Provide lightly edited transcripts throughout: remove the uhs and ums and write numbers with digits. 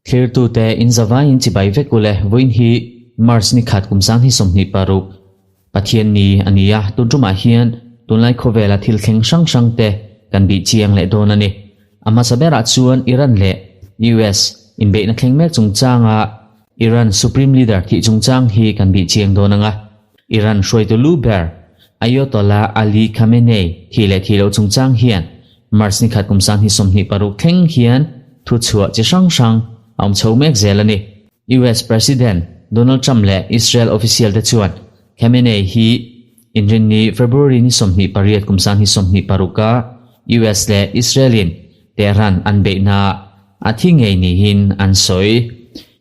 Thlirtute in zavaiin chibai vek ule vawiin hi March ni khat kum sang hi 26 Pathian ni a ni a, tun tumah hian tunlai khawvela thil thleng hrang hrang te kan bih chiang leh dawn a ni. A hmasa berah chuan Iran leh US inbeihna thleng mek chungchanga Iran Supreme Leader thih chungchang hi kan bih chiang dawn ang a. Iran hruaitu lu ber Ayatollah Ali Khamenei thih leh thih loh chungchang hian March ni khat kum sang hi 26 thleng hian thuchhuah chi hrang hrang a awm chho mek zel a ni. US President Donald Trump leh Israel official te chuan Khamenei hi inrinni February ni 28 kum sang hi 26 a US leh Israel in Tehran an beihna a thi ngei niin an sawi.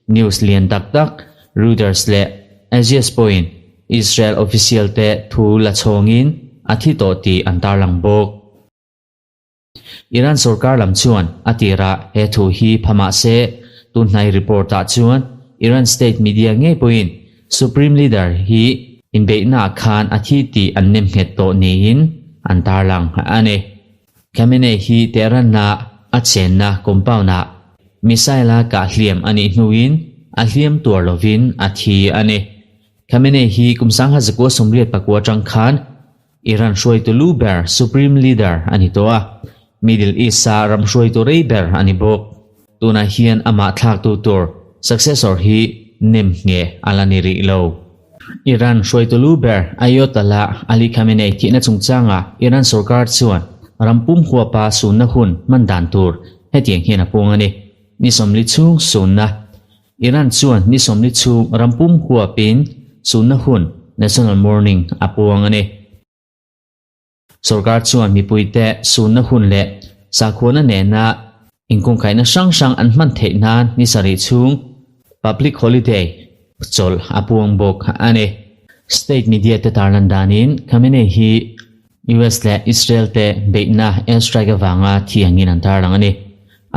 News lian tak tak Reuters leh Axios pawhin Israel official te thu la chhawngin a thi tawh tih an tarlang bawk. Iran sorkar lam chuan a tirah he thu hi pha mah se, tunhnai report ah chuan Iran state media ngei pawhin Supreme Leader hi inbeihnaah khan a thi tih an nem nghet tawh niin an tarlang a ni. Khamenei hi Tehran-a a chenna compound-ah missile-a kah hliam a nih hnuin a hliam tuar lovin a thi a ni. Khamenei hi kum 1989 atang khan Iran hruaitu lu ber, Supreme Leader, a ni tawh a, Middle East-a ram hruaitu rei ber a ni bawk. Tunah hian amah thlaktu tur, successor, hi nem nge a la ni rih lo. Iran hruaitu lu ber Ayatollah Ali Khamenei thihna chungchangah Iran sorkar chuan ram pum huapa sunna hun hman dan tur hetiang hian a puang a ni. Ni 40 chhung sunna Iran chuan ni 40 chhung ram pum huapin sunna hun, national mourning, a puang a ni. Sorkar chuan mipuite sunna hun leh sakhuana nena inkungkaihna hrang hrang an hman theih nan ni sarih chhung public holiday chawlh a puang bawk a ni. State media te tarlan danin Khamenei hi US leh Israel te beihna airstrike avanga thi angin an tarlang a ni.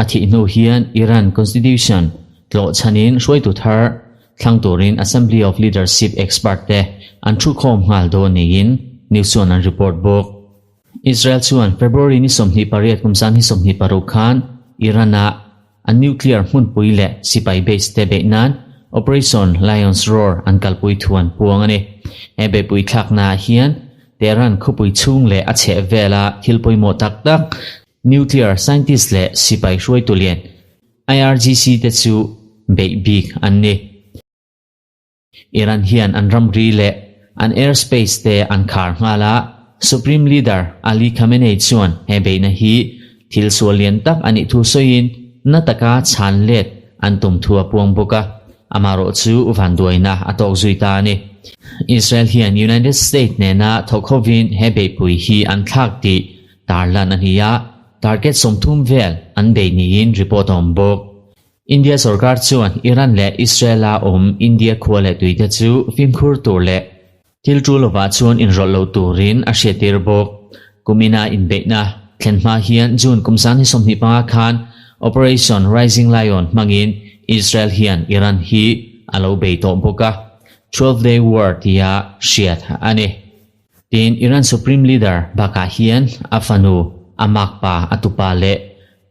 A thih hnu hian Iran constitution tlawh chhanin hruaitu thar thlang turin Assembly of Leadership expert te an thukhawm nghal dawn niin news chuan an report bawk. Israel chuan February ni 28 kum san hi 26 khan Iran-a an nuclear hmunpui leh sipai base te beih nan Operation Lion's Roar an kalpui thu an puang a ni. He beihpui thlaknaah hian Tehran khawpui chhung leh a chheh vela thil pawimawh tak tak nuclear scientist leh sipai hruaitu lian IRGC te chu beih bik an ni. Iran hian an ramri leh an airspace te an khar nghal a, Supreme Leader Ali Khamenei chuan he beihna hi thil sual lian tak a nih thu sawiin na taka chhan let an tum thu a puang bawk a, amaherawh chu vanduaina a tawk zui ta a ni. Israel hian United States nena thawk hovin he beihpui hi an thlak tih tarlan a ni a, target 30 vel an bei niin report a awm bawk. India sorkar chuan Iran leh Israel-a awm India khua leh tuite chu fimkhur tur leh thil tul lovah chuan inrawlh lo turin a hriattir bawk. Kumina inbeihna thlen hma hian June kum sang hi 25 khan Operation Rising Lion hmangin Israel hian Iran hi a lo bei tawh bawk a, 12 Day War tia hriat a ni. Tin, Iran Supreme Leader bakah hian a fanu, a makpa, a tupa leh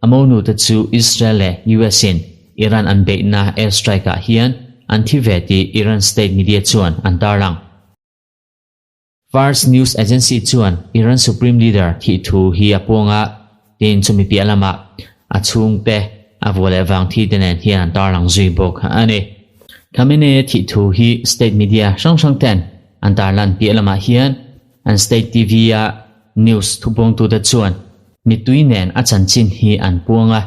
a monu te chu Israel leh US in Iran an beihna airstrike ah hian an thi ve tih Iran state media chuan an tarlang. Fars news agency chuan Iran Supreme Leader thih thu hi a puang a, tin chumi piah lamah a chhungte a vua leh vang thi te nen hian an tarlang zui bawk a ni. Khamenei-a thih thu hi state media hrang hrang ten an tarlan piah lamah hian an state TV-a news thupuangtute chuan mittui nen a chanchin hi an puang a,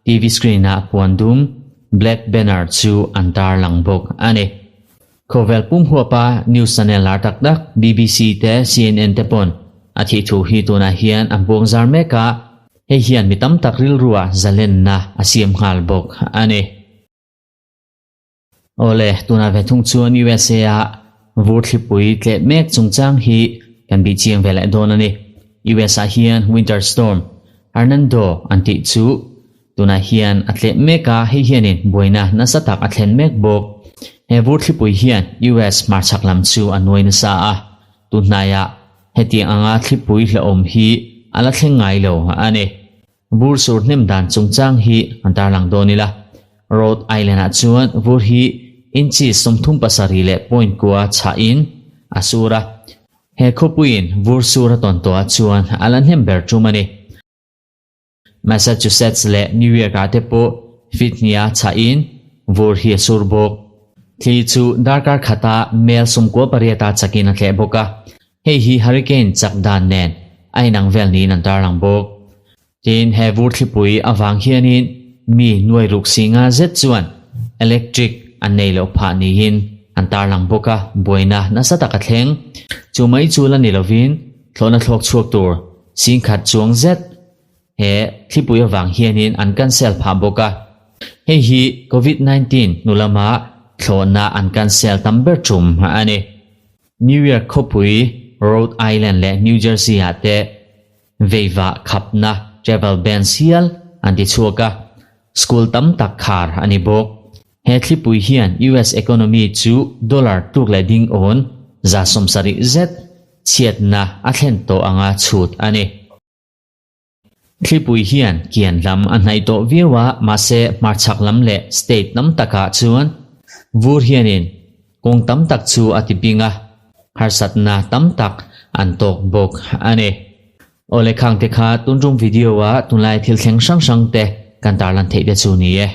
TV screen-ah puan dum, black banner, chu an tarlang bawk a ni. Khawvel pum huapa news channel lar tak tak BBC te CNN te pawn a thih thu hi tunah hian an buang zar mek a, hei hian mi tam tak rilrua zalenna a siam nghal bawk a ni. Awle, tunah ve thung chuan USA a vur thlipui tleh mek chungchang hi kan bih chiang ve leh dawn a ni. US ah hian winter storm Hernando an tih chu Tunah hian a tleh mek a, hei hianin buaina nasa tak a thlen mek bawk. He vur thlipui hian US hmarchhak lam chu a nuai nasa a, tunhnaiah hetiang anga thlipui hlauhawm hi a la thleng ngai lo a ni. Vur sur hnem dan chungchang hi an tarlang dawn ila. Rhode Island-ah chuan vur hi inchi 37 leh point kua chhahin a sur a. He khawpuiin vur sur a tawn tawhah chuan a la hnem ber tum a ni. Massachusetts leh New York-ah te pawh feet hniha chhahin vur hi a sur bawk. Thli chu darkar khata mel 98 a chakin a thleh bawk a. Hei hi hurricane chak dan nen a inang vel niin an tarlang bawk. Tin, he vur thlipui avang hianin mi nuai ruk singa zet chuan electric an nei loh phah niin an tarlang bawk a, buaina nasa tak a thleng. Chu mai chu la ni lovin thlawhna thlawk chhuak tur singkhat chuang zet he thlipui avang hianin an cancel phah bawk a. Hei hi Covid 19 hnu lama thlawhna an cancel tam ber tum a ni. New York khawpui, Rhode Island leh New Jersey ah te veivah khapna travel bans hial an ti chhuak a, school tam tak khar a ni bawk. He thlipui hian US economy chu dollar tluk leh ding awn 70 zet chhiatna a thlen tawh anga chhut a ni. Thlipui hian kian lam a hnaih tawh viau a, mahse hmarchhak lam leh state tam takah chuan vur hianin kawng tam tak chu a ti bing a, harsatna tam tak an tawk bawk a ni. Aw le khangte kha tuntum video-a tunlai thil thleng hrang hrang te kan tarlan theih te chu ni e.